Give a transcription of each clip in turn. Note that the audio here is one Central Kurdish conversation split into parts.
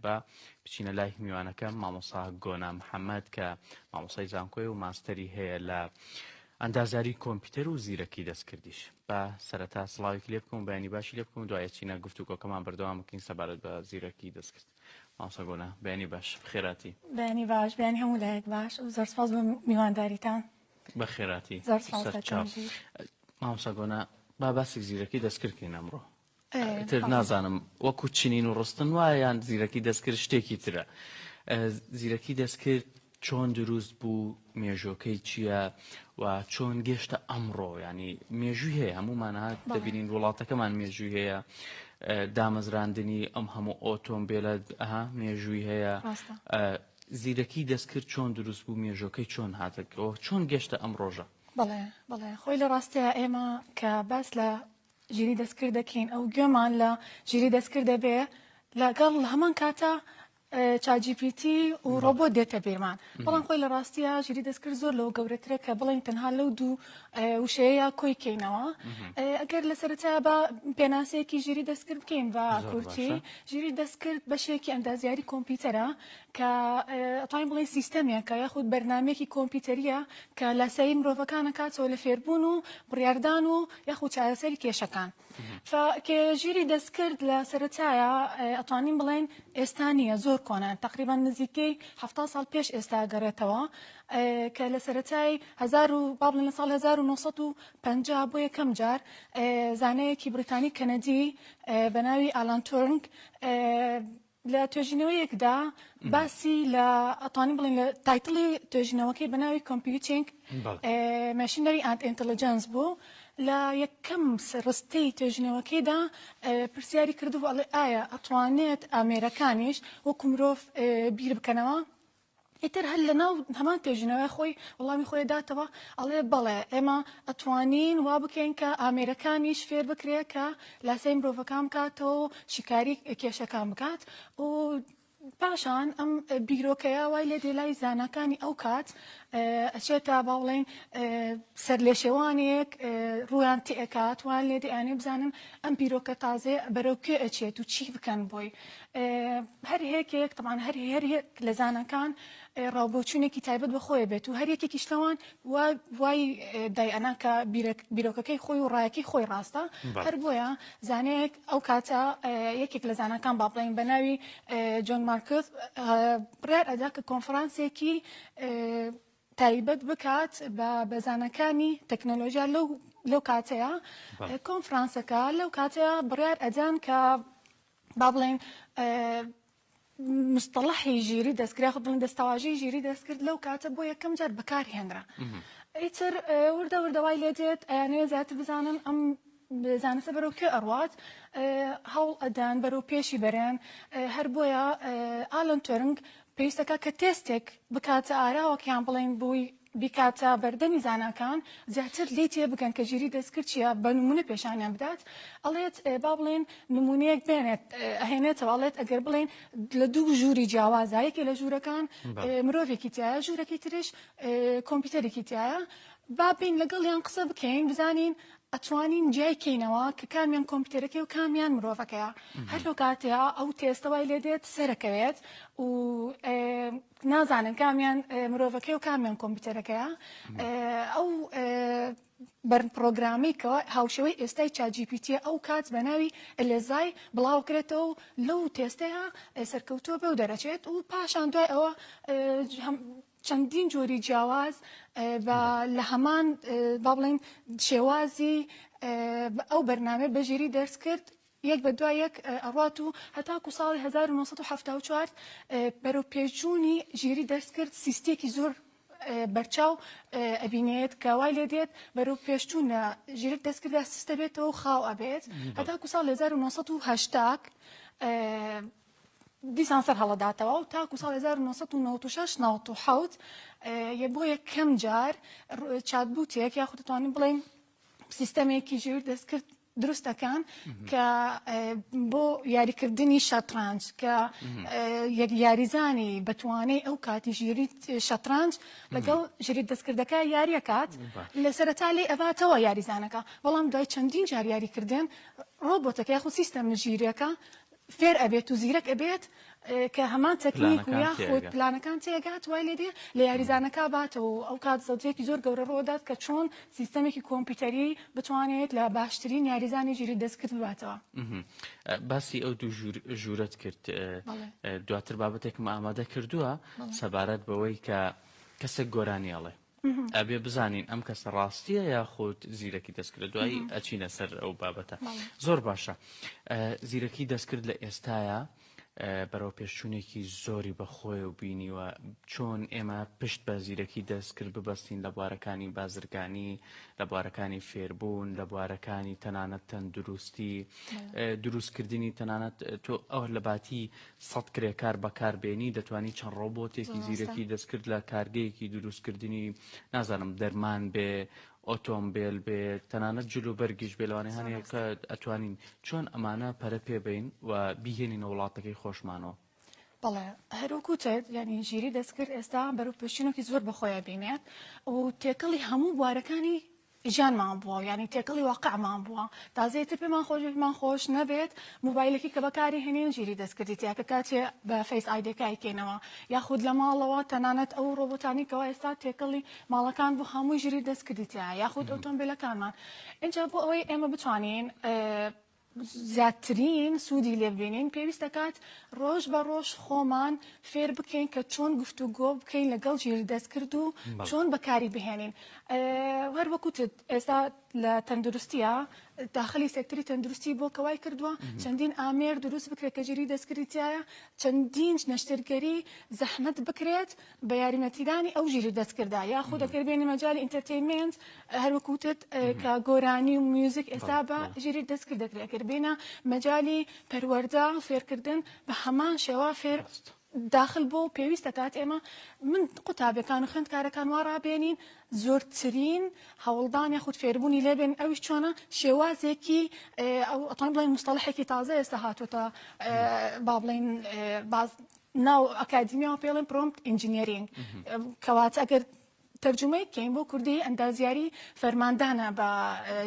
با بچینە لای میوانەکەم مامۆستا گۆنا محەممەد کە مامۆسای زانکۆی و ماستەری هەیە لە ئەندازیاری کۆمپیوتەر و زیرەکی دەستکردیش. با سەرەتا سڵاوێکی لێ بکەم و بەیانی باشی لێ بکەم و دوای ئەچینە گفتوگۆکەمان بەردەوام بکەین سەبارەت بە زیرەکی دەستکرد. مامۆستا گۆنا بەیانی باش بەخێراتی. بەیانی باش، بەیانی هەموو لایەک باش. زۆر سپاس بۆ میوانداریتان. بەخێراتی. زۆر سپاس دەکەم ژیر. مامۆستا گۆنا با باسی زیرەکی دەستکرد کەین ئەمڕۆ. ئیتر نازانم وەکو چنین و ڕستن وایە یان زیرەکی دەستکرد شتێکی ترە. زیرەکی دەستکرد چۆن دروست بوو، مێژۆکەی چییە و چۆن گەشتە ئەمڕۆ؟ ینی مێژووی هەیە، هەموومان هات دەبینین وڵاتەکەمان مێژووی هەیە، دامەزراندنی ئەم هەموو ئۆتۆمبیلە مێژووی هەیە. زیرەکی دەستکرد چۆن دروست بوو، مێژۆکەی چۆن هاتەکەەوە، چۆن گەشتە ئەم ڕۆژە؟ بەڵێ بەڵێ، خۆی لە ڕاستەیە ئێمە کە باس لە ژیری دەستکرد دەکەین ئەو گوێمان لە ژیری دەستکرد دەبێ لەگەڵ لە هەمان کاتا ChatGPT و ڕۆبۆت دێتە بیرمان، بەڵام خۆی لە ڕاستیە ژیری دەستکرد زۆر لەوە گەورەترە کە بڵێین تەنها لەو دوو وشەیە کۆی کەینەوە. ئەگەر لە سەرەتا بە پێناسەیەکی ژیری دەستکرد بکەین بە کورتی، ژیری دەستکرد بەشێکی ئەندازیاری کۆمپیوتەرە کە ئەتوانین بڵێین سیستەمێکە یاخود بەرنامەیەکی کۆمپیوتەریە کە لاسایی مرۆڤەکان ئەکاتەوە لە فێربوون و بڕیاردان و یاخود چارەسەری کێشەکان. فا کە ژیری دەستکرد لە سەرەتایە ئەتوانین بڵێین ئێستا نییە، زۆر کۆنە، تەقریبەن نزیکەی 70 ساڵ پێش ئێستا گەڕێتەوە کە لە سەرەتای هەزار و با بڵێن لە ساڵ 1950 بۆ یەکەم جار زانایەکی بریتانی کەنەدی بە ناوی ئالان تورنگ لە توێژینەوەیەکدا باسی لە ئەتوانین بڵێین لە title ی توێژینەوەکەی بە ناوی Computing Machinery and Intelligence بوو، لە یەکەم ڕستەی توێژینەوەکەیدا پرسیاری کردبوو ئەڵێ ئایا ئەتوانێت ئامێرەکانیش وەکو مرۆڤ بیر بکەنەوە؟ ئیتر هەر لەناو هەمان توێژینەوەی خۆی وەڵامی خۆی داتەوە ئەڵێ بەڵێ ئێمە ئەتوانین وا بکەین کە ئامێرەکانیش فێر بکرێ کە لاسای مرۆڤەکان بکاتەوە و شیکاری کێشەکان بکات و پاشان ئەم بیرۆکەیە وای لێ دێ لای زاناکانی ئەو کات ئەچێتە با بڵێین سەرلێشێوانێک ڕوویان تێکات وان لێ دێ ئەیانەوێ بزانن ئەم بیرۆکە تازەیە بەرەو کوێ ئەچێت و چی بکەن بۆی. هەر یەکێک تەبعەن هەر هەر یەک لە زاناکان ڕاوبۆچوونێکی تایبەت بە خۆی بێت و هەر یەکێکیش لەوان وای دای ئەنا کە بیرۆکەکەی خۆی و ڕایەکەی خۆی ڕاستە. هەر بۆیە زانایەک ئەو کاتە یەکێک لە زاناکان با بڵێین بە ناوی جۆن مارکس بڕیار ئەدا کە کۆنفرانسێکی تایبەت بکات بە بە زاناکانی تەکنەلۆژیا لەو لەو کاتەیە کۆنفرانسەکە لەو کاتەیە بڕیار ئەدان کە با بڵێین مستەڵەحی ژیری دەستکرد یاخود بڵێن دەستەواژەی ژیری دەستکرد لەو کاتە بۆ یەکەم جار بەکار هێنرا. ئیتر وردە وردە وای لێ دێت ئەیانەوێت زیاتر بزانن ئەم زانستە بەرەو کوێ ئەڕوات، هەوڵ ئەدەن بەرەو پێشی بەرن. هەر بۆیە ئالن تۆرنگ پێویستەکە کە تێستێک بکاتە ئاراوە کە یان بڵێین بۆی بیکاتە بەردەمی زاناکان زیاتر لێی تێبگەن کە ژیری دەستکرد چییە بە نموونە پێشانیان بدات ئەڵێت با بڵێین نموونەیەک بێنێت ئەهێنێتەوە ئەڵێت ئەگەر بڵێین لە دوو ژووری جیاوازە یەکێ لە ژوورەکان مرۆڤێکی تایە ژوورەکەی ترش کۆمپیوتەرێکی تایە با بین لەگەڵیان قسە بکەین بزانین ئەتوانین جیای کەینەوە کە کامیان کۆمپیوتەرەکەی و کامیان مرۆڤەکەیە هەر لەو کاتەیە ئەو تێستە وای لێ دێت سەرەکەوێت و نازانن کامیان مرۆڤەکەی و کامیان کۆمپیوتەرەکەیە. ئەو پرۆگرامەی کە هاوشێوەی ئێستای ChatGPT یە ئەو کات بە ناوی ئەلێزای بڵاوکرێتەوە و لەو تێستەیە سەرکەوتووە بێ و دەرەچێت و پاشان دوای ئەوە چەندین جۆری جیاواز بە لە هەمان با بڵێین شێوازی ئەو بەرنامەی بە ژیری دەرس کرد یەک بە دوای یەک ئەڕوات و هەتاکو ساڵی 1974 بەرەو پێشچوونی ژیری دەستکرد سیستێکی زۆر بەرچاو ئەبینێت کە وای لێ دێت بەرەو پێشچوون لە ژیری دەستکردا سست دەبێتەوە و خاو ئەبێت هەتاکو ساڵی 1980 دیسان سەر هەڵەداتەوە و تاکو ساڵی 1996 97 بۆ یەکەم جار chatbot ێک یاخود دەتوانین بڵێین سیستەمێکی ژیر دەستکرد دروست ئەکەن کە بۆ یاریکردنی شەترانج کە یەک یاریزانی بەتوانەی ئەو کاتی ژیری شەترانج لەگەڵ ژیری دەستکردەکە یاریەکات لە سەرەتا لێی ئەباتەوە یاریزانەکە بەڵام دوای چەندین جار یاریکردن ڕۆبۆتەکە یاخود سیستەمە ژیرەکە. فێر ئەبێت و زیرەک ئەبێت کە هەمان تەکنیک و پلانەکان یاخود تێئەگا. پلانەکان تێئەگات وای لێ دێ لە یاریزانەکە باتەوە و ئەوکات زەجرێکی زۆر گەورە ڕووئەدات کە چۆن سیستەمێکی کۆمپیوتەری بتوانێت لە باشترین یاریزانی ژیری دەستکرد بباتەوە. باسی ئەو دوو ژوورەت کرد دواتر بابەتێکم ئامادە کردووە سەبارەت بەوەی کە کەسێک گۆرانی ئەڵێ ئەبێ بزانین ئەم کەسە ڕاستیە یاخود زیرەکی دەستکردە دوایی ئەچینە سەر ئەو بابەتە زۆر باشە زیرەکی دەستکرد لە ئێستاە بەرەو پێشچوونێکی زۆری بەخۆی و بینیوە چۆن ئێمە پشت بە زیرەکی دەستکرد ببەستین لە بوارەکانی بازرگانی لە بوارەکانی فێربوون لە بوارەکانی تەنانەت تەندروستی دروستکردنی تەنانەت تۆ ئەو لە باتی سەد کرێکار بەکاربێنی دەتوانی چەند ڕۆبۆتێکی زیرەکی دەستکرد لە کارگەیەکی دروستکردنی نازانم دەرمان بێ ئۆتۆمبێل بێ تەنانەت جل و بەرگیش بێ لەوانەیە هەنێک کە ئەتوانین چۆن ئەمانە پەرە پێ بەین و بیهێنینە وڵاتەکەی خۆشمانەوە. بەڵێ هەروەک وتت یانی ژیری دەستکرد ئێستا بەرەو پێشچوونێکی زۆر بەخۆیە بینێت و تێکەڵی هەموو بوارەکانی ژیانمان بووە یانی تێکەڵی واقعمان بووە تازە ئیتر پێمان خۆش بێت پێمان خۆش نەبێت موبایلێکی کە بەکاری هێنین ژیری دەستکردی تیا کە کاتێ بە Face ID ەکە ئەیکەینەوە یاخود لە ماڵەوە تەنانەت ئەو ڕۆبۆتانی کەوا ئێستا تێکەڵی ماڵەکان بوو هەمووی ژیری دەستکردی تیایە یاخود ئۆتۆمبیلەکانمان ئینجا بۆ ئەوەی ئێمە بتوانین زیاترین سوودی لێ ببینین پێویست دەکات ڕۆژ بە ڕۆژ خۆمان فێر بکەین کە چۆن گفتوگۆ بکەین لەگەڵ ژیری دەستکرد و چۆن بەکاری بهێنین هەر وەک وتت ئێستا لە تەندروستیە داخلی سێکتەری تەندروستی بۆ کە وای کردووە چەندین ئامێر دروست بکرێت کە ژیری دەستکردی تیایە چەندین نەشتەرگەری زەحمەت بکرێت بە یاریمەتیدانی ئەو ژیری دەستکردە یاخود ئەگەر بێنە مەجالی entertainment هەر وەک وتت کە گۆرانی و میوزیک ئێستا بە ژیری دەستکرد دەکرێت ئەگەر بێنە مەجالی پەروەردە فێرکردن بە هەمان شێوە فێر داخل بۆ پێویست دەکات ئێمە من قوتابیەکان و خوێندکارەکان وا ڕابێنین زۆرترین هەوڵدان یاخود فێربوونی لێبێن ئەویش چۆنە شێوازێکی ئەو ئەتوانین بڵێین مستەڵحێکی تازە ئێستا هاتووەتە با بڵێین باز ناو ئەکادیمیاوە پێڵێن prompt engineering کەواتە ئەگەر تەرجومەی بکەین بۆ کوردی ئەندازیاری فەرماندانە بە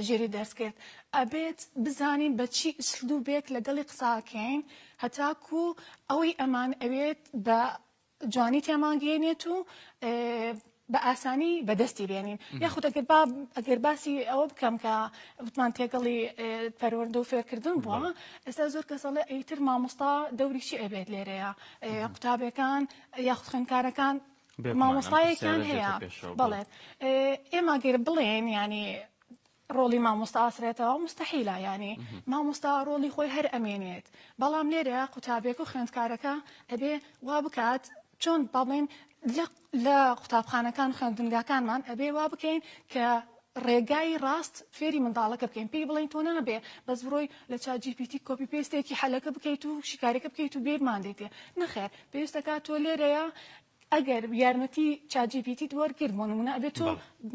ژیری دەستکرد ئەبێت بزانین بە چی ئسلوبێک لەگەڵی قساکەین هەتاکو ئەوەی ئەمان ئەوێت بە جوانی تێمانگەیەنێت و بە ئاسانی بەدەستی بێنین یاخود ئەگەر با ئەگەر باسی ئەوە بکەم کە وتمان تێکەڵی پەروەردە و فێرکردن بووە ئێستا زۆر کەس ئەڵێ ئیتر مامۆستا دەوری چی ئەبێت لێرەیە قوتابیەکان یاخود خوێندکارەکان مامۆستایەکیان هەیە بەڵێ ئێمە گەر بڵێن ینی ڕۆڵی مامۆستا ئاسرێتەوە مستحیلە یانی مامۆستا ڕۆڵی خۆی هەر ئەمێنێت بەڵام لێرە قوتابیەکە و خوێندکارەکە ئەبێ وا بکات چۆن با بڵێین لە قوتابخانەکان خوێندنگاکانمان ئەبێ وا بکەین کە ڕێگای ڕاست فێری منداڵەکە بکەین پێی بڵێین تۆ نابێ بەس بڕۆی لە ChatGPT copy paste ێکی حەلەکە بکەیت و شیکارەکە بکەیت و بێماندێتێ نەخێر پێویستەکات تۆ لێرەیە ئەگەر یارمەتی ChatGPT ت وەرگرت بۆ نمونە ئەبێ تۆ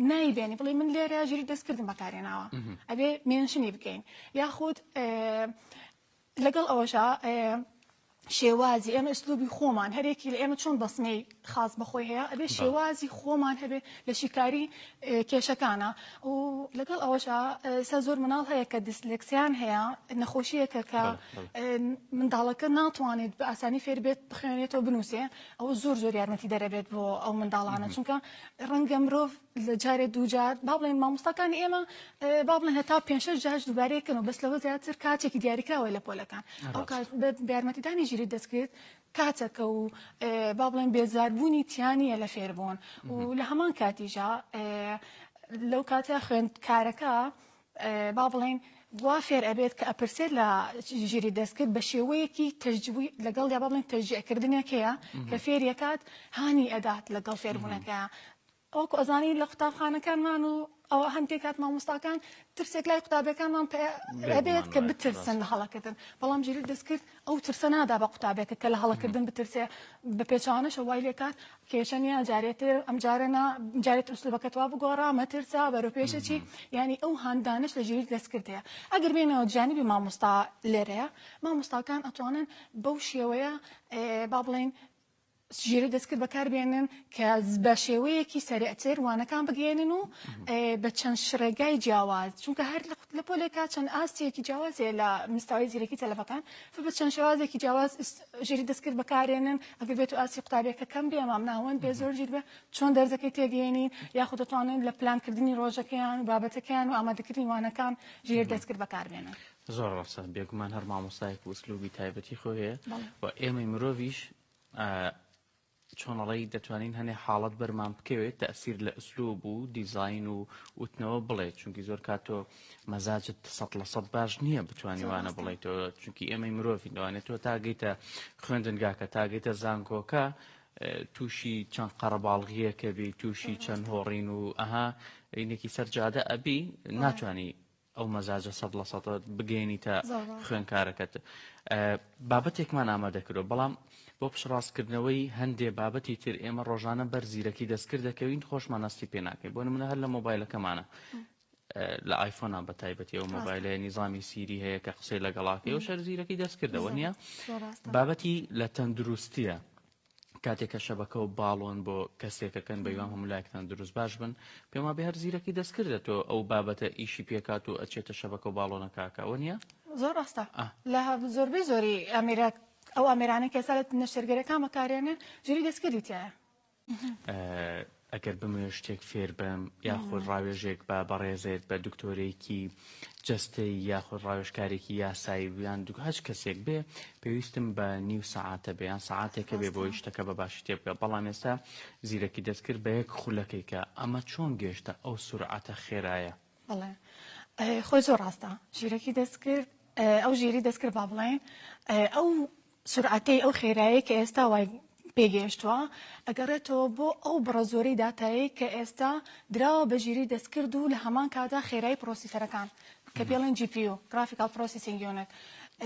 نایبێنی بڵێ من لێرە ژیری دەستکردم بەکارێناوە ئەبێ mention ی بکەین یاخود لەگەڵ ئەوەشا شێوازی ئێمە ئسلوبی خۆمان هەرێکی لە ئێمە چۆن بەسمەی خاص بەخۆی هەیە ئەبێ شێوازی خۆمان هەبێ لە شیکاری کێشەکانە و لەگەڵ ئەوەشا سا زۆر مناڵ هەیە کە دیسلکسیان هەیە نەخۆشیەکە کە منداڵەکە ناتوانێت بە ئاسانی فێر بێت بخوێنێتەوە بنووسێ ئەوە زۆر زۆر یارمەتیدەر ئەبێت بۆ ئەو منداڵانە چونکە ڕەنگە مرۆڤ لە جارێ دووجار با بڵێن مامۆستاکانی ئێمە با بڵێن هەتا پێ شەش جارش دووبارەی کەن و بەس لەوە زیاتر کاتێکی دیاریکراوە لە پۆلەکان ئەو کات بە یارمەتیدانی ژیری دەستکرد کاتەکە و با بڵێن بێزاربوونی تیانە لە فێربوون و لە هەمان کاتیشا لەو کاتە خوێندکارەکە با بڵێین وا فێر ئەبێت کە ئەپرسێت لە ژیری دەستکرد بە شێوەیەکی تەجوی لەگەڵ یا با بڵێین تەشجیعکردنێک هەیە کە فێری ئەکات هانی ئەدات لەگەڵ فێربوونەکەیا وەکو ئەزانی لە قوتابخانەکانمان و ئەوە هەندێک کات مامۆستاکان ترسێک لای قوتابیەکانمان ئەبێت کە بترسن لە هەڵەکردن بەڵام ژیری دەستکرد ئەو ترسە نادا بە قوتابیەکە کە لە هەڵەکردن بترسێ بە پێچەوانەشە وای لێکات کێشە نیە جارێ تر ئەم جارە نا جارێ تر ئسلوبەکەت وا بگۆڕە مەترسە بەرەو پێشە چی یانی ئەو هاندانەش لە ژیریت دەستکرد هەیە ئەگەر بێینەوە جانبی مامۆستا لێرەیە مامۆستاکان ئەتوانن بەو شێوەیە با بڵێین. ژیری دەستکرد بەکاربێنن کە بە شێوەیەکی سەریعتر وانەکان بگەیەنن و بە چەند ڕێگای جیاواز، چونکە هەر لە پۆلێکا چەند ئاستێکی جیاواز هەیە لە مستەوای زیرەکی تەلەفەکان، بە چەند شێوازێکی جیاواز ژیری دەستکرد بەکارێنن. ئەگەر بێت و ئاستی قوتابیەکە کەم بێ، مامناوەند بێ، زۆر ژیر بێ، چۆن دەرزەکەی تێگەیەنین، یاخود دەتوانن لە پلانکردنی ڕۆژەکەیان و بابەتەکەیان و ئامادەکردنی وانەکان ژیری دەستکرد بەکاربێنن. زۆر ڕاستە، بێگومان هەر مامۆستایەک و ئوسلوبی تایبەتی خۆی هەیە و ئێمەی مرۆڤیش چۆن ئەڵێی دەتوانین هەنێ حاڵەت بەرمان بکەوێت تەئسیر لە ئوسلوب و دیزاین و وتنەوە بڵێ، چونکی زۆر کات تۆ مەزاجت 100% باش نییە بتوانی وانە بڵێیتەوە، چونکی ئێمەی مرۆڤین لەوانێت تۆ تاگەیتە خوێندنگاکە تاگەیتە زانکۆکە تووشی چەند قەرەباڵغیەکە بی، تووشی چەند هۆڕین و ئەها ئینێکی سەر جادە ئەبی، ناتوانی ئەو مەزاجە 100% بگەیەنیتە خوێنکارەکەت. بابەتێکمان ئامادە کردووە، بەڵام بۆ پشتڕاستکردنەوەی هەندێ بابەتی تر ئێمە ڕۆژانە بەر زیرەکی دەستکرد دەکەوین، خۆشمان هەستی پێ ناکەین. بۆ نمونە هەر لە مۆبایلەکەمانە، لە ئایفۆنا بە تایبەتی ئەو مۆبایلە نیزامی سیری هەیە کە قسەی لەگەڵاکەی و شەر زیرەکی دەستکردەوە نییە. بابەتی لە تەندروستیە، کاتێک کە شەبەکە و باڵۆن بۆ کەسێکەکەن، بە هیوام هەموو لایەکتان دروست باش بن، پێم وابێ هەر زیرەکی دەستکردە تۆ ئەو بابەتە ئیشی پێکات و ئەچێتە شەبەکە و باڵۆنەکە ئەوە نییە؟ زۆر ڕاستە. لە زۆربەی زۆری ئامێرە ئەو ئامێرانەی کە ئێستا لە نەشتەرگەریەکان بەکارێنن ژیری دەستکردی تیایە. ئەگەر بمەوێت شتێک فێر بم یاخود ڕاوێژێک بە بەڕێزێت بە دکتۆرێکی جەستەیی یاخود ڕاوێژکارێکی یاسایی یان هەچ کەسێک بێ پێویستم بە نیو سەعاتە بێ یان سەعاتێکە بێ بۆی شتەکە بە باشی تێبگە، بەڵام ئێستا زیرەکی دەستکرد بە یەک خولەکێکە، ئەمە چۆن گەیشتە ئەو سورعەتە خێرایە؟ بەڵێ خۆی زۆر ڕاستە، ژیرەکی دەستکرد ئەو ژیری دەستکرد با بڵێین ئەو سورعەتەی ئەو خێرایەی کە ئێستا وای پێگەیشتووە ئەگەڕێتەوە بۆ ئەو بڕە زۆرەی داتایەی کە ئێستا دراوە بە ژیری دەستکرد و لە هەمان کاتدا خێرایی processor ەکان کە پێڵێن GPU Graphical Processing Unit.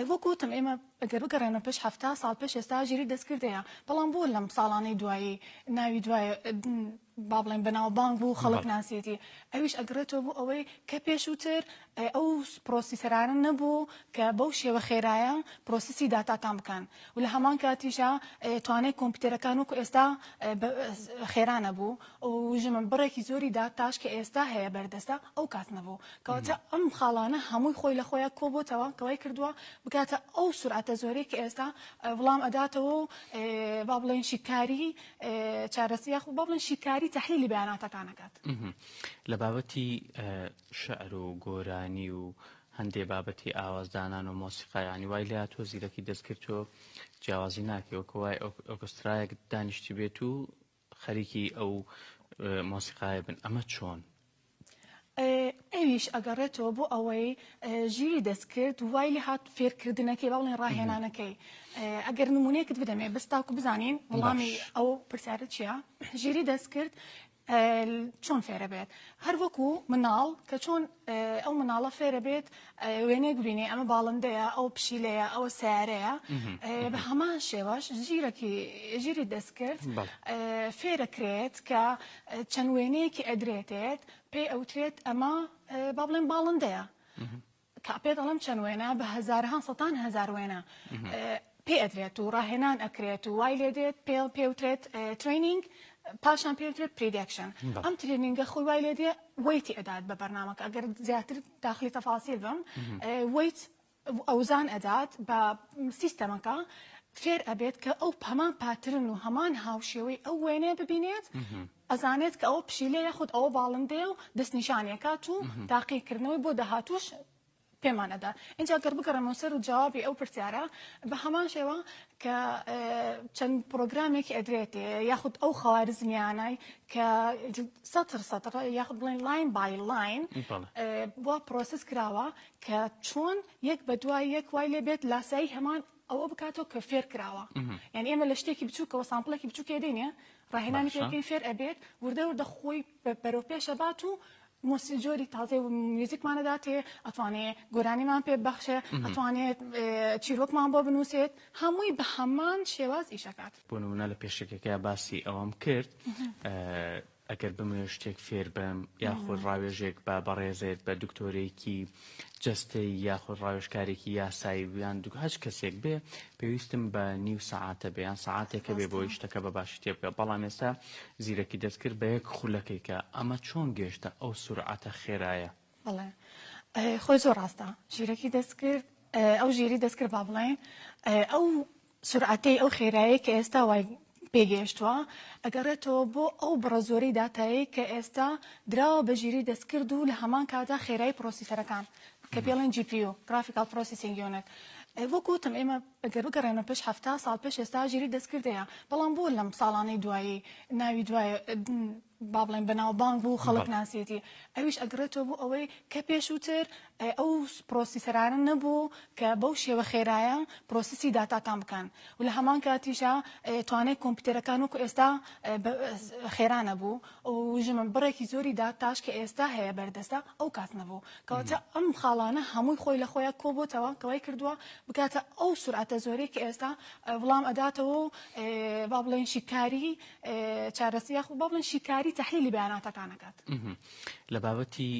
وەک وتم ئێمە ئەگەر بگەڕێنەوە پێش 70 ساڵ پێش ئێستا ژیری دەستکرد هەیە، بەڵام بۆ لەم ساڵانەی دوایی ناوی دوای با بڵێین بەناوبانگ بوو خەڵک ناسیەتی، ئەویش ئەگەڕێتەوە بۆ ئەوەی کە پێشووتر ئەو processor انە نەبوو کە بەو شێوە خێرایە process ی داتاکان بکەن و لە هەمان کاتیشا توانای کۆمپیوتەرەکان وەکو ئێستا خێرا نەبوو و ژمە بڕێکی زۆری داتاش کە ئێستا هەیە بەردەستە ئەو کات نەبوو. کەواتە ئەم خاڵانە هەمووی خۆی لە خۆیا کۆبۆتەوە کە وای کردووە بگاتە ئەو سورعەتە زۆرەی کە ئێستا وڵام ئەداتەوە و با بڵێین شیکاری چارەسەر یاخود با بڵێین شیکاری تەحلیلی بەیاناتەکان ئەکات. لە بابەتی شعر و گۆرانی و هەندێ بابەتی ئاوازدانان و مۆسیقا یانی وای لێهاتووە زیرەکی دەستکرد تۆ جیاوازی ناکەی وەکو وای ئۆرکسترایەک دانیشتبێت و خەریکی ئەو مۆسیقایە بن ئەمە چۆن؟ ئەویش ئەگەڕێتەوە بۆ ئەوەی ژیری دەستکرد وای لێ هات فێرکردنەکەی با بڵێن ڕاهێنانەکەی ئەگەر نمونەیەکت بدەمێ بەس تاکو بزانین وەڵامی ئەو پرسیارە چییە. ژیری دەستکرد چۆن فێرە بێت؟ هەر وەکو مناڵ کە چۆن ئەو مناڵە فێرە بێت وێنەیەک ببینێ ئەمە باڵندەیە ئەو پشیلەیە ئەوە سیارەیە، بە هەمان شێوەش ژیرەکی ژیری دەستکرد فێرەکرێت کە چەند وێنەیەکی ئەدرێتێت پێی ئەوترێت ئەمە با بڵێن باڵندەیە، کە پێت ئەڵێم چەند وێنە بە هەزارەها سەتان هەزار وێنە پێ ئەدرێت و ڕاهێنان ئەکرێت و وای لێ دێت پێ پێوترێت training، پاشان پێوترێت prediction. ئەم training ە خۆی وای لێ دێ weight ی ئەدات بە بەرنامەکە، ئەگەر زیاتر داخلی تەفاسیل بم weight ئەوزان ئەدات بە سیستەمەکە، فێر ئەبێت کە ئەو هەمان pattern و هەمان هاوشێوەی ئەو وێنەیە ببینێت، ئەزانێت کە ئەوە پشیلەیە یاخود ئەوە باڵندەیە و دەستنیشانی ئەکات و تاقیکردنەوەی بۆ داهاتووش پێمان ئەدات. ئینجا گەر بگەڕێمەوە سەر و جوابی ئەو پرسیارە، بە هەمان شێوە کە چەند پرۆگرامێکی ئەدرێتێ یاخود ئەو خەوارزمیانەی کە سەتر سەتر یاخود بڵێن line by line بۆ process کراوە کە چۆن یەک بە دوای یەک وای لێ بێت لاسایی هەمان ئەوە بکاتەوە کە فێر کراوە. یعنی ئێمە لە شتێکی بچووکەوە sample ێکی بچووکێ دێنێ ڕاهێنانی پێ بکەین فێر ئەبێت وردە وردە خۆی بەرەو پێش ئەبات و مۆسی جۆری تازەی میوزیکمان ئەداتێ، ئەتوانێ گۆرانیمان پێ ببەخشێ، ئەتوانێت چیرۆکمان بۆ بنووسێت، هەمووی بە هەمان شێواز ئیش ئەکات. بۆ نموونە لە پێشەکیەکەیا باسی ئەوەم کرد. ئەگەر بمەوێت شتێک فێر بم یاخود ڕاوێژێک بە بەڕێزێت بە دکتۆرێکی جەستەی یاخود ڕاوێژکارێکی یاسایی یان هەچ کەسێک بێ پێویستم بە نیو سەعاتە بێ یان سەعاتێکە بێ بۆی شتەکە بە باشی تێبگە بەڵام ئێستا زیرەکی دەستکرد بە یەک خولەکەی کە ئەمە چۆن گەشتە ئەو سورعەتە خێرایە؟ بەڵێ خۆی زۆر ڕاستە ژیرەکی دەستکرد ئەو ژیری دەستکرد با بڵێین ئەو سورعەتەی ئەو خێرایەی کە ئێستا وای پێگەیشتووە ئەگەڕێتەوە بۆ ئەو بڕە زۆرەی داتایەی کە ئێستا دراوە بە ژیری دەستکرد و لە هەمان کاتدا خێرایی processor ەکان کە پێڵێن GPU Graphical Processing Unit وەک وتم ئێمە ئەگەر بگەڕێنەوە پێش 70 ساڵ پێش ئێستا ژیری دەستکرد هەیە بەڵام بۆ لەم ساڵانەی دوایی ناوی دوای با بڵێین بەناوبانگ بوو و خەڵک ناسیەتی ئەویش ئەگڕێتەوە بۆ ئەوەی کە پێشووتر ئەو processor انە نەبوو کە بەو شێوە خێرایە process ی داتاکان بکەن و لە هەمان کاتیشا توانای کۆمپیوتەرەکان وەکو ئێستا خێرا نەبوو و ژمە بڕێکی زۆری داتاش کە ئێستا هەیە بەردەستە ئەو کات نەبوو کەواتە ئەم خاڵانە هەمووی خۆی لە خۆیان کۆبۆتەوە کە وای کردووە بکاتە ئەو سورعەتە زۆرەی کە ئێستا وڵام ئەداتەوە و با بڵێین شیکاری چارەسەر یاخود با بڵێین شیکاری تەحلیلی بەیاناتەکان ئەکات. لە بابەتی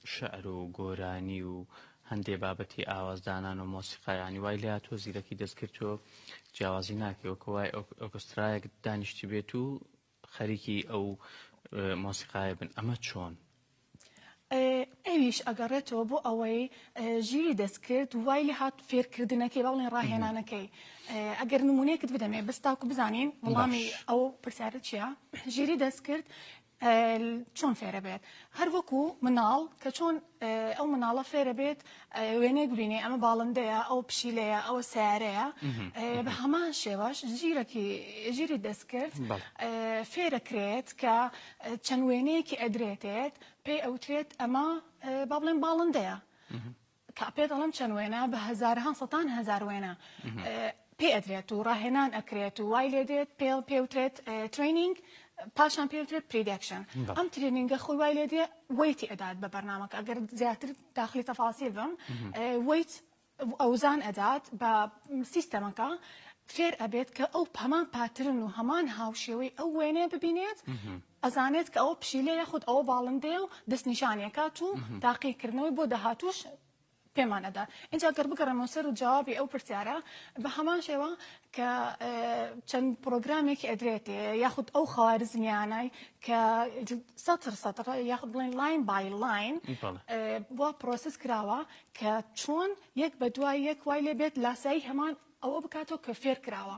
شعر و گۆرانی و هەندێ بابەتی ئاوازدانان و مۆسیقا یانی وای لێهاتووە زیرەکی دەستکرد تۆ جیاوازی ناکەی وەکو وای ئۆرکسترایەک دانیشتبێت و خەریکی ئەو مۆسیقایە بن ئەمە چۆن؟ ئەویش ئەگەڕێتەوە بۆ ئەوەی ژیری دەستکرد وای لێ هات فێرکردنەکەی با بڵێن ڕاهێنانەکەی ئەگەر نمونەیەکت بدەمێ بەس تاکو بزانین وەڵامی ئەو پرسیارە چییە ژیری دەستکرد چۆن فێرە بێت هەر وەکو مناڵ کە چۆن ئەو مناڵە فێرە بێت وێنەیەک ببینێ ئەمە باڵندەیە ئەو پشیلەیە ئەوە سیارەیە بە هەمان شێوەش ژیرەکی ژیری دەستکرد فێرەکرێت کە چەند وێنەیەکی ئەدرێتێت پێی ئەوترێت ئەمە با بڵێن باڵندەیە کە پێت ئەڵێم چەند وێنە بە هەزارەها سەتان هەزار وێنە پێ ئەدرێت و ڕاهێنان ئەکرێت و وای لێ دێت پێ پێوترێت training پاشان پێوترێت prediction ئەم training ە خۆی وای لێ دێ weight ی ئەدات بە بەرنامەکە ئەگەر زیاتر داخلی تەفاسیل بم weight ئەوزان ئەدات بە سیستەمەکە فێر ئەبێت کە ئەو هەمان pattern و هەمان هاوشێوەی ئەو وێنەیە ببینێت ئەزانێت کە ئەوە پشیلە یاخود ئەوە باڵندەیە و دەستنیشانی ئەکات و تاقیکردنەوەی بۆ داهاتووش پێمان ئەدات ئینجا گەر بگەڕێمەوە سەر و جوابی ئەو پرسیارە بە هەمان شێوە کە چەند پرۆگرامێکی ئەدرێتێ یاخود ئەو خەوارزمیانای کە سەتر سەتر یاخود بڵێن line by line بۆ process کراوە کە چۆن یەک بە دوای یەک وای لێ بێت لاسایی هەمان ئەوە بکاتەوە کە فێر کراوە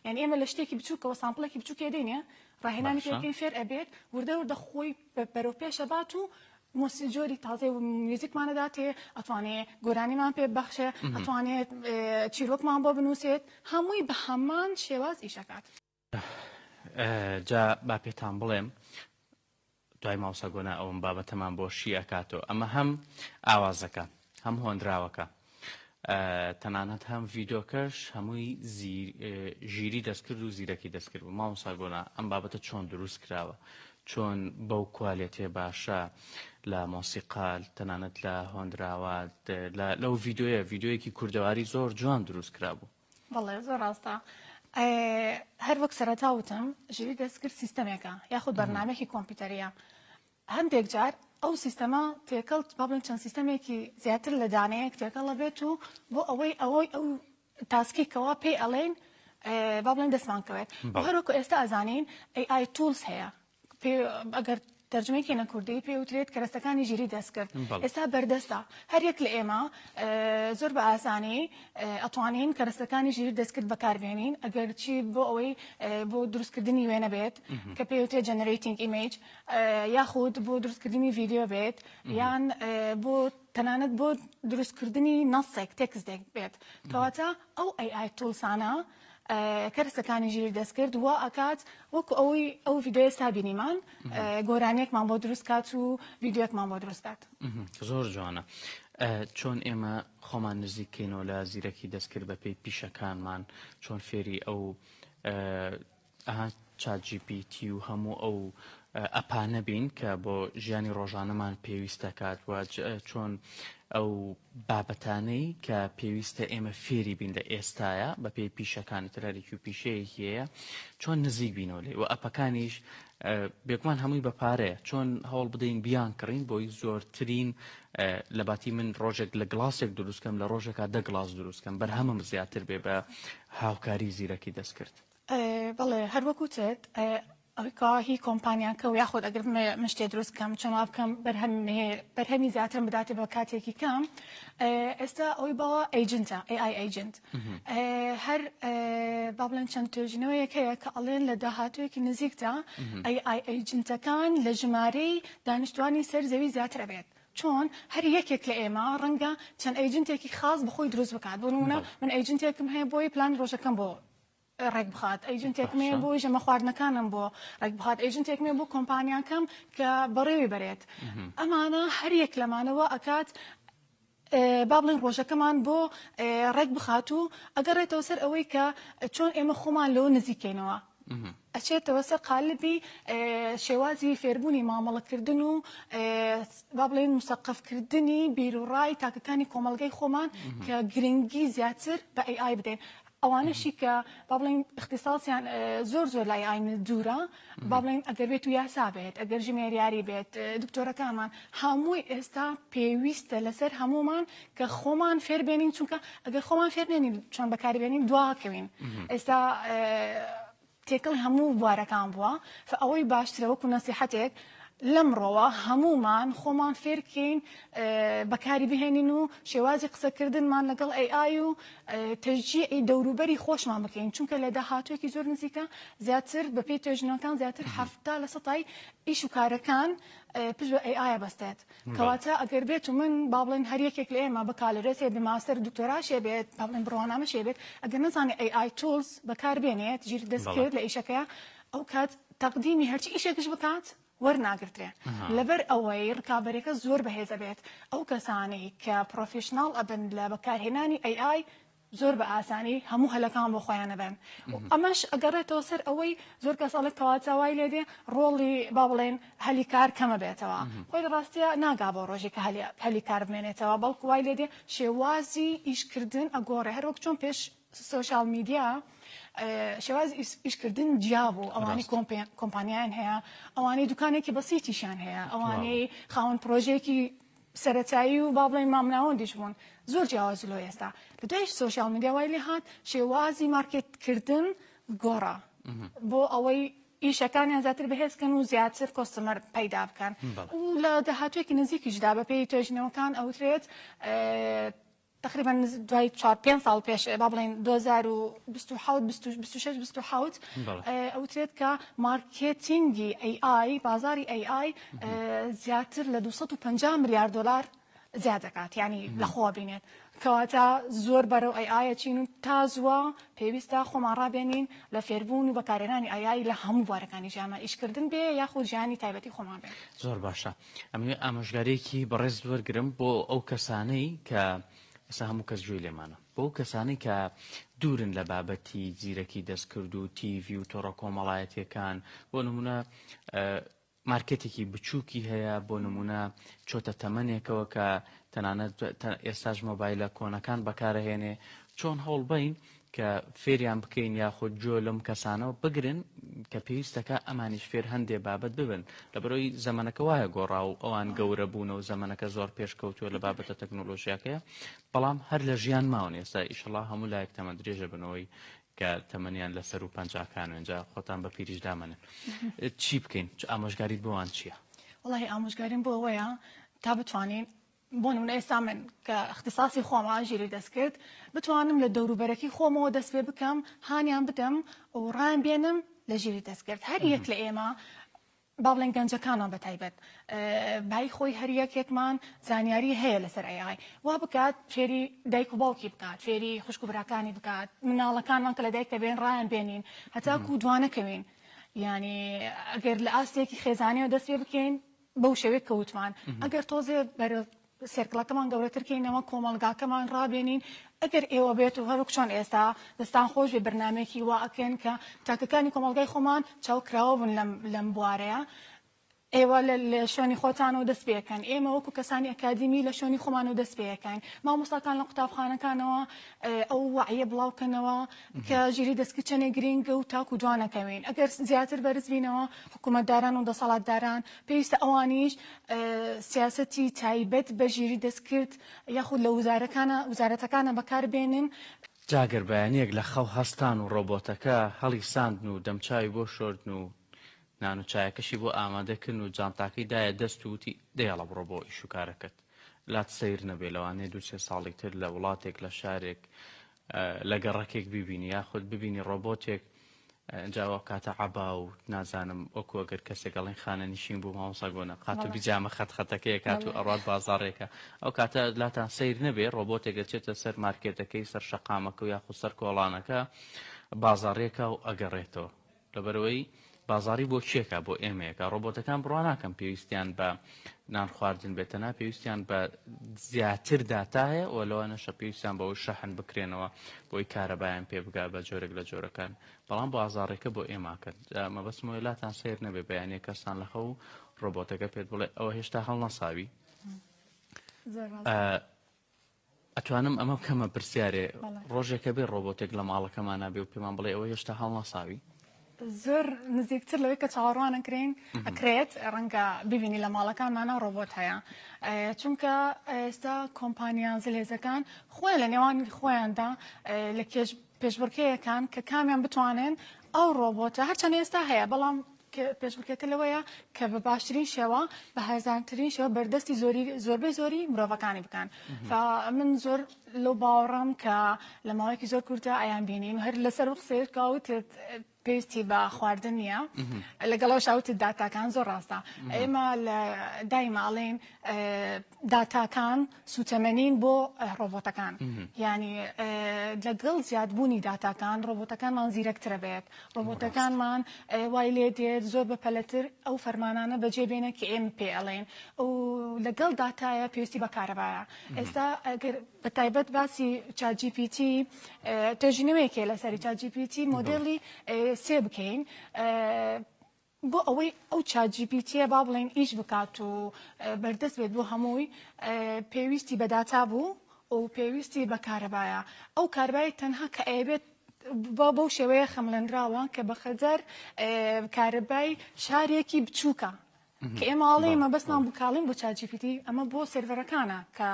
یعنی ئێمە لە شتێکی بچووکەوە sample ێکی بچووکێ دێنێ ڕاهێنانی پێکەین فێر ئەبێت وردە وردە خۆی بەرەو پێشە بات و مۆسی جۆری تازەی میوزیکمان ئەداتێ ئەتوانێ گۆرانیمان پێ ببەخشێ ئەتوانێت چیرۆکمان بۆ بنووسێت هەمووی بە هەمان شێواز ئیشەکات. جا با پێتان بڵێم دوای مامۆستا گۆنا ئەوم بابەتەمان بۆ شی ئەکاتەوە ئەمە هەم ئاوازەکە هەم هۆنراوەکە تەنانەت هەم ڤیدۆکەش هەمووی ژیری دەستکرد و زیرەکی دەستکرد بوو مامۆستا گۆنا ئەم بابەتە چۆن دروست کراوە چۆن بەو quality ە باشە لە مۆسیقا تەنانەت لە هۆنراوە لەو ڤیدۆیە ڤیدۆیەکی کوردەواری زۆر جوان دروست کرابوو. بەڵێ زۆر ڕاستە هەر وەک سەرەتا وتم ژیری دەستکرد سیستەمێکە یاخود بەرنامەیەکی کۆمپیوتەریە هەندێک جار ئەو سیستەمە تێکەڵ با بڵێین چەند سیستەمێکی زیاتر لە دانەیەک تێکەڵ ئەبێت و بۆ ئەوەی ئەوەی ئەو task ی کەوا پێی ئەڵێین با بڵێن دەستمان کەوێت هەروەکو ئێستا ئەزانین AI tools هەیە پێ ئەگەر تەرجمەی کەینە کوردی پێ وترێت کەرەستەکانی ژیری دەستکرد ئێستا بەردەستە هەر یەک لە ئێمە زۆر بە ئاسانی ئەتوانین کەرەستەکانی ژیری دەستکرد بەکاربێنین ئەگەر چی بۆ ئەوەی بۆ دروستکردنی وێنە بێت کە پێ وترێت generating image یاخود بۆ دروستکردنی ڤیدیۆ بێت یان بۆ تەنانەت بۆ دروستکردنی نەسێک تێکستێک بێت کەواتە ئەو AI tools انە کەرەستەکانی ژیری دەستکرد وا ئەکات وەکو ئەوەی ئەو ڤیدیۆیە ئێستا بینیمان گۆرانیەکمان بۆ دروست کات و ڤیدیۆیەکمان بۆ دروست کات. زۆر جوانە چۆن ئێمە خۆمان نزیک کەینەوە لە زیرەکی دەستکرد بەپێی پیشەکانمان چۆن فێری ئەو ئەها چات جی پی تی و هەموو ئەو ئەپانە بین کە بۆ ژیانی ڕۆژانەمان پێویست دەکات و چۆن ئەو بابەتانەی کە پێویستە ئێمە فێری بین لە ئێستایا بە پێی پیشەکانی تر هەرێکی و پیشەیەکی هەیە چۆن نزیک بینەوە لێ و ئەپەکانیش بێگومان هەمووی بە پارەیە چۆن هەوڵ بدەین بیان کڕین بۆی زۆرترین لە باتی من ڕۆژێک لە گڵاسێک دروستکەم لە ڕۆژێکا دە گڵاس دروستکەم بەرهەمم زیاتر بێ بە هاوکاری زیرەکی دەستکرد. بەڵێ هەر وەک وتت ئەوەی کەوا هی کۆمپانیاکە و یاخود ئەگەر بمەوێ من شتێ دروست بکەم چۆن وا بکەم بەرهەمیم هەیە بەرهەمی زیاترم بداتێ بە کاتێکی کەم ئێستا ئەوەی باوە agent ە AI agent هەر با بڵێن چەند توێژینەوەیەک هەیە کە ئەڵێن لە داهاتوویەکی نزیکدا AI agent ەکان لە ژمارەی دانیشتوانی سەر زەوی زیاتر ئەبێت چۆن هەر یەکێک لە ئێمە ڕەنگە چەند agent ێکی خاص بە خۆی دروست بکات بۆ نمونە من agent ێکم هەیە بۆی پلانی ڕۆژەکەم بۆ ڕێک بخات agent ێکم هەیە بۆ ژەمە خواردنەکانم بۆ ڕێک بخات agent ێکم هەیە بۆ کۆمپانیاکەم کە بەڕێوی بەرێت ئەمانە هەر یەک لەمانەوە ئەکات با بڵێن ڕۆژەکەمان بۆ ڕێک بخات و ئەگەڕێتەوە سەر ئەوەی کە چۆن ئێمە خۆمان لەوە نزیکەینەوە ئەچێتەوە سەر قالبی شێوازی فێربوونی مامەڵەکردن و با بڵێین مسەقەفکردنی بیروڕای تاکەکانی کۆمەڵگەی خۆمان کە گرنگی زیاتر بە AI بدەین. ئەوانەشی کە با بڵێین ئیختیساسیان زۆر زۆر لای AI دوورە با بڵێین ئەگەر بێت و یاسا بێت ئەگەر ژمێریاری بێت دکتۆرەکانمان هەمووی ئێستا پێویستە لەسەر هەموومان کە خۆمان فێر بێنین چونکە ئەگەر خۆمان فێر نێنین چۆن بەکاری بێنین دواکەوین ئێستا تێکەڵی هەموو بوارەکان بووە فئەوەی باشترە وەکو نەسیحەتێک لەمڕۆوە هەموومان خۆمان فێرکەین بەکاری بهێنین و شێوازی قسەکردنمان لەگەڵ AI و تەشجیعی دەوروبەری خۆشمان بکەین چونکە لە داهاتوویەکی زۆر نزیکە زیاتر بەپێی توێژینەوەکان زیاتر 70 لە سەتای ئیش و کارەکان پشت بە AI بەستێت کەواتە ئەگەر بێت و من با بڵێن هەر یەکێک لە ئێمە بەکالۆریۆسێ بێ ماستەر دکتۆراشێ بێت با بڵێن بڕوانامەشێ بێت ئەگەر نەزانێ AI tools بەکار بێنێت ژیر دەستکرد لە ئیشەکەیا ئەو کات تەقدیمی هەرچی ئیشێکش بکات وەرناگرترێ لەبەر ئەوەی ڕکابەرەکە زۆر بەهێز ئەبێت ئەو کەسانەی کە professional ئەبن لە بەکارهێنانی AI زۆر بە ئاسانی هەموو هەلەکان بۆ خۆیان ئەبەن ئەمەش ئەگەڕێتەوە سەر ئەوەی زۆر کەس ئەڵێ کەواتە وای لێ دێ ڕۆڵی با بڵێن هەلی کار کەمە بێتەوە خۆی لە ڕاستیا ناگا بۆ ڕۆژی کە هەلی کار بمێنێتەوە بەڵکو وای لێ دێ شێوازی ئیشکردن ئەگۆڕێ هەروەک چۆن پێش social media شێوازی ئیشکردن جیا بوو ئەوانەی کۆمپانیایان هەیە ئەوانەی دوکانێکی بەسیتیشیان هەیە ئەوانەی خاوەن پرۆژەیەکی سەرەتایی و با بڵێین مامناوەندیش بوون زۆر جیاواز لۆ ئێستا لە دوای social media وای لێ هات شێوازی مارکێتکردن گۆڕا بۆ ئەوەی ئیشەکانیان زیاتر بەهێز کەن و زیاتر customer پەیدا بکەن و لە داهاتوویەکی نزیکیشدا بەپێی توێژینەوەکان ئەوترێت تەقریبەن دوای چوار پێنج ساڵ پێش با بڵێین 2027 26 27 ئەوترێت کە مارکێتینگی AI بازاری AI زیاتر لە 250 ملیار دلار زیاد دەکات یعنی لە خۆوە بینێت کەواتە زۆر بەرەو AI ە چین و تا زووە پێویستە خۆمان ڕابێنین لە فێربوون و بەکارهێنانی AI لە هەموو بوارەکانی ژیانمان ئیشکردن بێ یاخود ژیانی تایبەتی خۆمان بێ. زۆر باشە ئەمەوێ ئامۆژگاریەکی بەڕێزت وەرگرم بۆ ئەو کەسانەی کە ئێستا هەموو کەس گوێی لێمانە بۆ ئەو کەسانەی کە دوورن لە بابەتی زیرەکی دەستکرد و تیڤی و تۆڕە کۆمەڵایەتیەکان بۆ نمونە مارکێتێکی بچووکی هەیە بۆ نمونە چۆتە تەمەنێکەوە کە تەنانەت ئێستاش مۆبایلە کۆنەکان بەکارەهێنێ چۆن هەوڵبەین کە فێریان بکەین یاخود گوێ لەم کەسانەوە بگرن کە پێویستەکە ئەمانیش فێر هەندێ بابەت ببن لەبەرەوەی زەمەنەکە وایە گۆڕا و ئەوان گەورە بوون و زەمەنەکە زۆر پێشکەوتووە لە بابەتە تەکنۆلۆژیاکەیە بەڵام هەر لە ژیان ماون ئێستا ئیشەڵا هەموو لایەک تەمەن درێژە بنەوەی کە تەمەنیان لە سەر و پەنجاکان اینجا خۆتان بە پیریش دامەنن چی بکەین چ ئامۆژگاریت بۆوان چییە؟ وەڵاهی ئامۆژگاریم بۆ ئەوەیە تا بتوانین بۆ نمونە ئێستا من کە ئیختیساسی خۆمە ژیری دەستکرد بتوانم لە دەوروبەرەکی خۆمەوە دەست پێ بکەم هانیان بدەم و ڕایان بێنم لە ژیری دەستکرد هەر یەک لە ئێمە با بڵێن گەنجەکانمان بە تایبەت بای خۆی هەر یەکێکمان زانیاری هەیە لەسەر AI وا بکات فێری دایک و باوکی بکات فێری خوشک و براکانی بکات مناڵەکانمان کە لە دایک دەبێن ڕایان بێنین هەتاکو دوانەکەوین یعنی ئەگەر لە ئاستێکی خێزانیەوە دەست پێ بکەین بەو شێوەیە کە وتمان ئەگەر تۆزێ بەرە circle ەکەمان گەورەتر کەینەوە کۆمەڵگاکەمان ڕابێنین ئەگەر ئێوە بێت و هەروەک چۆن ئێستا دەستان خۆش بێ بەرنامەیەکی وا ئەکەن کە تاکەکانی کۆمەڵگای خۆمان چاو کراوە بوون لەم لەم بوارەیە. ئێوە لە شوێنی خۆتانەوە دەست پێکەن، ئێمە وەکو کەسانی ئەکادیمی لە شوێنی خۆمانەوە دەست پێکەین، مامۆستاکان لە قوتابخانەکانەوە ئەو وەعیە بڵاو کەنەوە کە ژیری دەستکرد چەندێک گرینگە و تاکو دوا نەکەوین. ئەگەر زیاتر بەرز بینەوە حکوومەتداران و دەسەڵاتداران پێویستە ئەوانیش سیاسەتی تایبەت بە ژیری دەستکرد یاخود لە وزارەکانە وزارەتەکانە بەکار بێنن. جا گەر بەیانیەک لە خەو هەستان و ڕۆبۆتەکە هەڵیساندن و دەمچاوی بۆ شۆردن و نان و چایەکەشی بۆ ئامادە کردن و جانتاکەی دایە دەست و وتی دەیەڵە بڕۆ بۆ ئیش و کارەکەت. لات سەیر نەبێ لەوانەیە دوو سێ ساڵی تر لە وڵاتێک لە شارێک لە گەڕەکێک بیبینی یاخود ببینی ڕۆبۆتێک جا ئەو کاتە عەبا و نازانم وەکو ئەگەر کەسێک ئەڵێن خانەنشین بوو مامۆستا گۆنە قات و بیجامە خەت خەتەکەی کات و ئەڕات بازاڕێکە ئەو کاتە لاتان سەیر نەبێ ڕۆبۆتێک دەچێتە سەر مارکێتەکەی سەر شەقامەکە و یاخود سەر کۆڵانەکە بازاڕێکە و ئەگەڕێتەوە لەبەرئەوەی بازاڕی بۆ کێکە بۆ ئێمەیەکە ڕۆبۆتەکان بڕوا ناکەم پێویستیان بە نان خواردن بێت تەنها پێویستیان بە زیاتر داتا هەیە و لەوانەشە پێویستیان بەوەی شەحن بکرێنەوە بۆی کارەبایان پێ بگا بە جۆرێک لە جۆرەکان بەڵام بازاڕێکە بۆ ئێماکەن مەبەستم وەیە لاتان سەیر نەبێ بەیانیە کەستان لە خەو ڕۆبۆتەکە پێت بڵێ ئەوە هێشتا هەڵنەساوی ئەتوانم ئەمە بکەمە پرسیارێ ڕۆژێکە بێ ڕۆبۆتێک لە ماڵەکەمانا بێ و پێمان بڵێ ئەوە هێشتا هەڵنەساوی؟ زۆر نزیکتر لەوەی کە چاوەڕوان ئەکرین ئەکرێت ڕەنگە ببینی لە ماڵەکانمانە ڕۆبۆت هەیە چونکە ئێستا کۆمپانیا زلهێزەکان خۆیان لە نێوان خۆیاندا لە کێش پێشبڕکێیەکان کە کامیان بتوانن ئەو ڕۆبۆتە هەرچەند ئێستا هەیە بەڵام پێشبڕکێکە لەوەیە کە بە باشترین شێوە بە هەرزانترین شێوە بەردەستی زۆری زۆربەی زۆری مرۆڤەکانی بکەن من زۆر لەو باوەڕم کە لە ماوەیەکی زۆر کورتە ئەیان بینین هەر لەسەر قسەیەک کاوتت پێویستی بە خواردن نییە لەگەڵەوە شاوتت داتاکان زۆر ڕاستە ئێمە لە دایمە ئەڵێن داتاکان سوتەمەنین بۆ ڕۆبۆتەکان یانی لەگەڵ زیادبوونی داتاکان ڕۆبۆتەکانمان زیرەکترە بێت ڕۆبۆتەکانمان وای لێ دێت زۆر بە پەلەتر ئەو فەرمانانە بەجێ بێنە کە ئێمە پێ ئەڵێن و لەگەڵ داتایە پێویستی بە کارەبایە ئێستا ئەگەر بە تایبەت باسی ChatGPT توێژینەوەیەکێ لەسەری ChatGPT مۆدێلی سێ بکەین بۆ ئەوەی ئەو ChatGPT یە با بڵێین ئیش بکات و بەردەست بێت بۆ هەمووی پێویستی بە داتا بوو و پێویستی بە کارەبایە ئەو کارەبای تەنها کە ئەیەوێت بەو شێوەیە خەمڵێنراوە کە بە خەجەر کارەبای شارێکی بچووکە کە ئێمە ئاڵێ مەبەستمان بکاڵین بۆ ChatGPT ئەمە بۆ سێرڤەرەکانە کە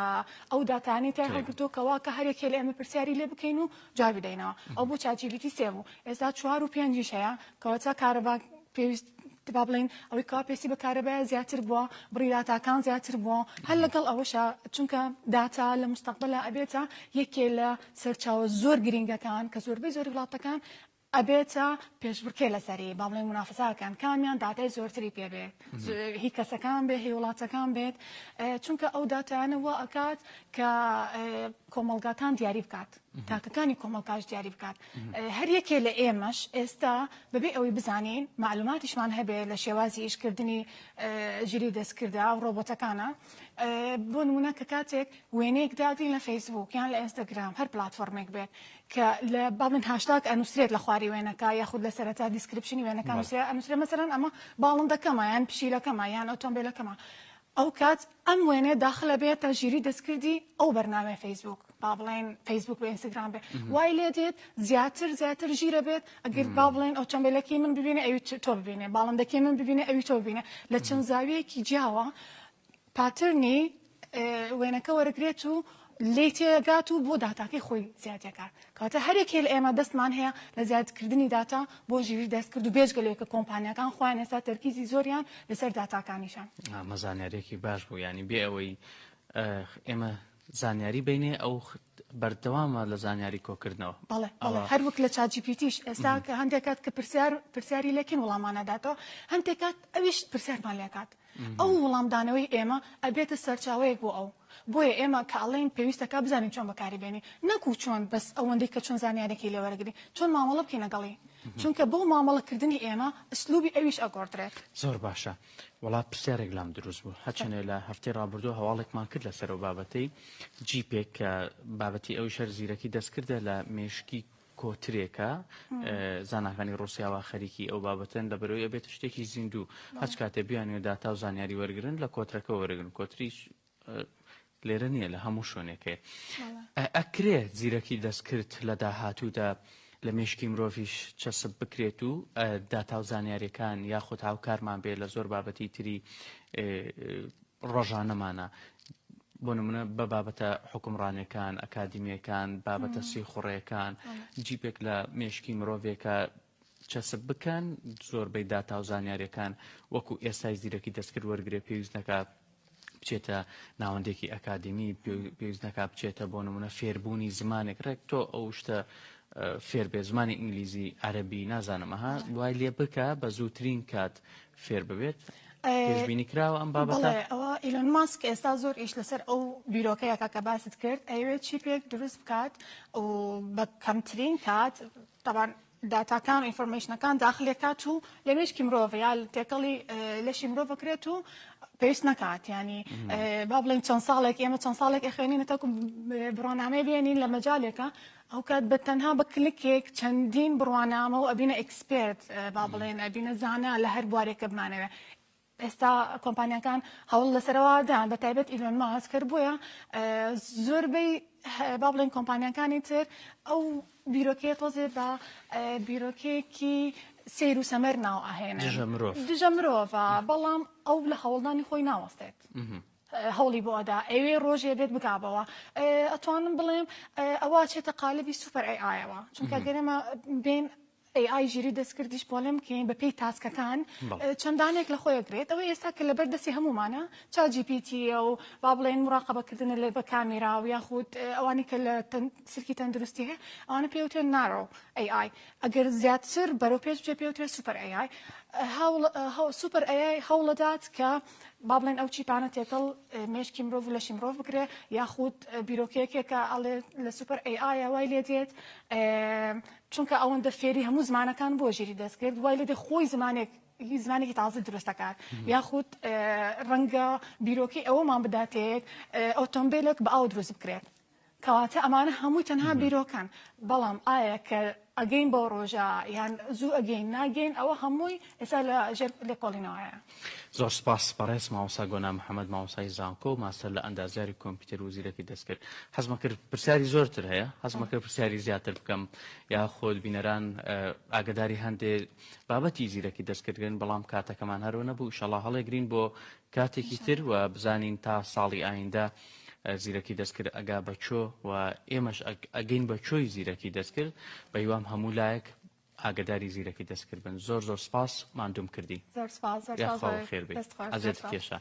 ئەو داتانەی تای هەڵگرتووە کەوا کە هەرێکێ لە ئێمە پرسیاری لێ بکەین و جوابی دەینەوە ئەو بۆ ChatGPT سێ بوو ئێستا چوار و پێنجیش هەیە کەواتە کارەبا پێویست با بڵێین ئەوەی کەوا پێویستی بە کارەبایە زیاتر بووە بڕی داتاکان زیاتر بووە هەر لەگەڵ ئەوەشا چونکە داتا لە مستەقبەلا ئەبێتە یەکێ لە سەرچاوە زۆر گرینگەکان کە زۆربەی زۆری وڵاتەکان ئەبێتە پێشبڕکێ لەسەری با بڵێین مونافەسەکان کامیان داتای زۆرتری پێ بێت هی کەسەکان بێ هی وڵاتەکان بێت چونکە ئەو داتایانە وا ئەکات کە کۆمەڵگاکان دیاری بکات تاکەکانی کۆمەڵگاش دیاری بکات هەر یەکێ لە ئێمەش ئێستا بەبێ ئەوەی بزانین مەعلوماتیشمان هەبێ لە شێوازی ئیشکردنی ژیری دەستکردە و ڕۆبۆتەکانە بۆ نمونە کە کاتێک وێنەیەک دادین لە فەیسبوک یان لە ئینستاگرام هەر پلاتفۆرمێک بێت کە لە با بڵێن هاشتاگ ئەنووسرێت لە خواری وێنەکە یاخود لە سەرەتا description ی وێنەکە نووسرێت ئەنووسرێت مەسەلەن ئەمە باڵندەکەمە یان پشیلەکەمە یان ئۆتۆمبیلەکەمە ئەو کات ئەم وێنەیە داخل ئەبێتە ژیری دەستکردی ئەو بەرنامەی فەیسبوک با بڵێن فەیسبوک بێ ئینستاگرام بێ وای لێ دێت زیاتر زیاتر ژیرە بێت ئەگەر با بڵێن ئۆتۆمبیلەکەی من ببینێ ئەوی تۆ ببینێ باڵندەکەی من ببینێ ئەوی تۆ ببینێ لە چەند زاویەکی جیاوە pattern ی وێنەکە وەرەگرێت و لێی تێگات و بۆ داتاکەی خۆی زیادیەکات کەواتە هەر یەکێ لە ئێمە دەستمان هەیە لە زیادکردنی داتا بۆ ژیری دەستکرد و بێجگە لەوەی کە کۆمپانیاکان خۆیان ئێستا تەرکیزی زۆریان لەسەر داتاکانیشە. ئەمە زانیاریەکی باش بوو یانی بێ ئەوەی ئێمە زانیاری بینێ ئەو بەردەوامە لە زانیاری کۆکردنەوە. بەڵێ بەڵێ هەر وەک لە ChatGPT یش ئێستا کە هەندێک کات کە پرسیار پرسیاری لێکەین وڵامان ناداتەوە هەندێک کات ئەویش پرسیارمان لێکات ئەو وڵامدانەوەی ئێمە ئەبێتە سەرچاوەیەک بۆ ئەو. بۆیە ئێمە کە ئەڵێین پێویستە کا بزانین چۆن بەکاری بێنین نەکو چۆن بەس ئەوەندەی کە چۆن زانیارێکی لێ وەرەگرین چۆن مامەڵە بکەین لەگەڵی چونکە بەو مامەڵە کردنی ئێمە ئسلوبی ئەویش ئەگۆڕدرێت. زۆر باشە وەڵا پرسیارێک لام دروست بوو هەرچەنێ لە هەفتەی ڕابردوو هەواڵێکمان کرد لەسەر ئەو بابەتەی جیپێک کە بابەتی ئەویش هەر زیرەکی دەستکردە لە مێشکی. کۆترێکە زاناکانی ڕوسیاوە خەریکی ئەو بابەتەن لەبەرەوەی ئەبێتە شتێکی زیندوو هەچ کاتێ بیانوێ داتا و زانیاری وەرگرن لە کۆترەکە وەرگن کۆتریش لێرە نییە لە هەموو شوێنێک هەیە ئەکرێ زیرەکی دەستکرد لە داهاتوودا لە مێشکی مرۆڤیش چەسپ بکرێت و داتا و زانیاریەکان یاخود هاوکارمان بێ لە زۆر بابەتی تری ڕۆژانەمانە بۆ نمونە بە بابەتە حکومڕانەکان ئەکادیمیەکان بابەتە سیخوڕیەکان جیپێک لە مێشکی مرۆڤێکە چەسپ بکەن زۆربەی داتا و زانیاریەکان وەکو ئێستای زیرەکی دەستکرد وەرگێ پێویست نەکات بچێتە ناوەندێکی ئەکادمی پێویست نەکا بچێتە بۆ نمونە فێربوونی زمانێک ڕێک تۆ ئەو شتە فێر بێ زمانی ئینگلیزی عەربی نازانم ئەها وای لێ بکە بە زووترین کات فێر ببێت پێشبینی کراوە ئەم بابەتە؟ ئەوە ئیلۆن ماسک ئێستا زۆر ئیش لەسەر ئەو بیرۆکەیەکە کە باست کرد ئەیەوێت چیپێک دروست بکات و بە کەمترین کات تەبان داتاکان و information ەکان داخلی کات و لە مێشکی مرۆڤ یا تێکەڵی لەشی مرۆڤ بکرێت و پێویست نەکات ینی با بڵێن چەند ساڵێک ئێمە چەند ساڵێک ئەخوێنین تاکو بڕوانامەی بێنین لە مەجالێکە ئەو کات بە تەنها بە کلکێک چەندین بڕوانامە و ئەبینە expert با بڵێن ئەبینە زانا لە هەر بوارێکە بمانەوێ ئێستا کۆمپانیاکان هەوڵ لەسەرەوە دان بە تایبەت ئیلۆن ماسک هەر بۆیە زۆربەی با بڵێن کۆمپانیاکانی تر ئەو بیرۆکەیە تۆزێ بە بیرۆکەیەکی سیر و سەمەر ناو ئاهێنن دژە مرۆڤ دژە مرۆڤە بەڵام ئەو لە هەوڵدانی خۆی ناوەستێت هەوڵی بۆ ئەدا ئەوێ ڕۆژێ بێت بگابەوە ئەتوانم بڵێم ئەوە چێتە قالبی super AI ەوە چونکە گەرێمە بین AI ژیری دەستکردیش پۆلێن بکەین بە پێی task ەکان چەندانێک لە خۆی ئەگرێت ئەوەی ئێستا کە لەبەر دەستی هەموومانە چات جی پی تیە و با بڵێن مراقەبەکردنە لە بە کامیرا و یاخود ئەوانی کە لە سلکی تەندروستی هەیە ئەوانە پێ وترێن narrow AI ئەگەر زیاتر بەرەو پێش بچێت پێ وترێت super AI super AI هەوڵەدات کە با بڵێن ئەو چیپانە تێکەڵ مێشکی مرۆڤ و لەشی مرۆڤ بکرێ یاخود بیرۆکەیەکێکە ئەڵێ لە super AI وای لێ دێت چونکە ئەوەندە فێری هەموو زمانەکان بووە ژیری دەستکرد وای لێدێ خۆی زمانێک زمانێکی تازە دروست دەکات یاخود ڕەنگە بیرۆکەی ئەوەمان بداتێت ئۆتۆمبیلێک بە ئاو دروست بکرێت کەواتە ئەمانە هەمووی تەنها بیرۆکەن بەڵام ئایا کە ئەگەین بۆ ڕۆژە یان زوو ئەگەین ناگەین ئەوە هەمووی ئێستا لە ژێر لێکۆڵینەوەیە. زۆر سپاس بەڕێز مامۆستا گۆنا محەمەد مامۆستای زانکۆ و ماستەر لە ئەندازیاری کۆمپیوتەر و زیرەکی دەستکرد حەزمە کرد پرسیاری زۆرتر هەیە حەزمە کرد پرسیاری زیاتر بکەم یاخود بینەران ئاگداری هەندێ بابەتی زیرەکی دەستکردن بەڵام کاتەکەمان هەرۆ نەبوو ئیشەڵا هەڵێگرین بۆ کاتێکی تر و بزانین تا ساڵی ئایندە زیرەکی دەستکرد ئەگا بە چۆ و ئێمەش ئەگەین بە چۆی زیرەکی دەستکرد بە هیوام هەموو لایەک ئاگەداری زیرەکی دەستکرد بن زۆر زۆر سپاس ماندووم کردی زۆر سپاس زۆر سپاس یاخوا خێر بێ دەست خۆش ئەزیەتت کێشا.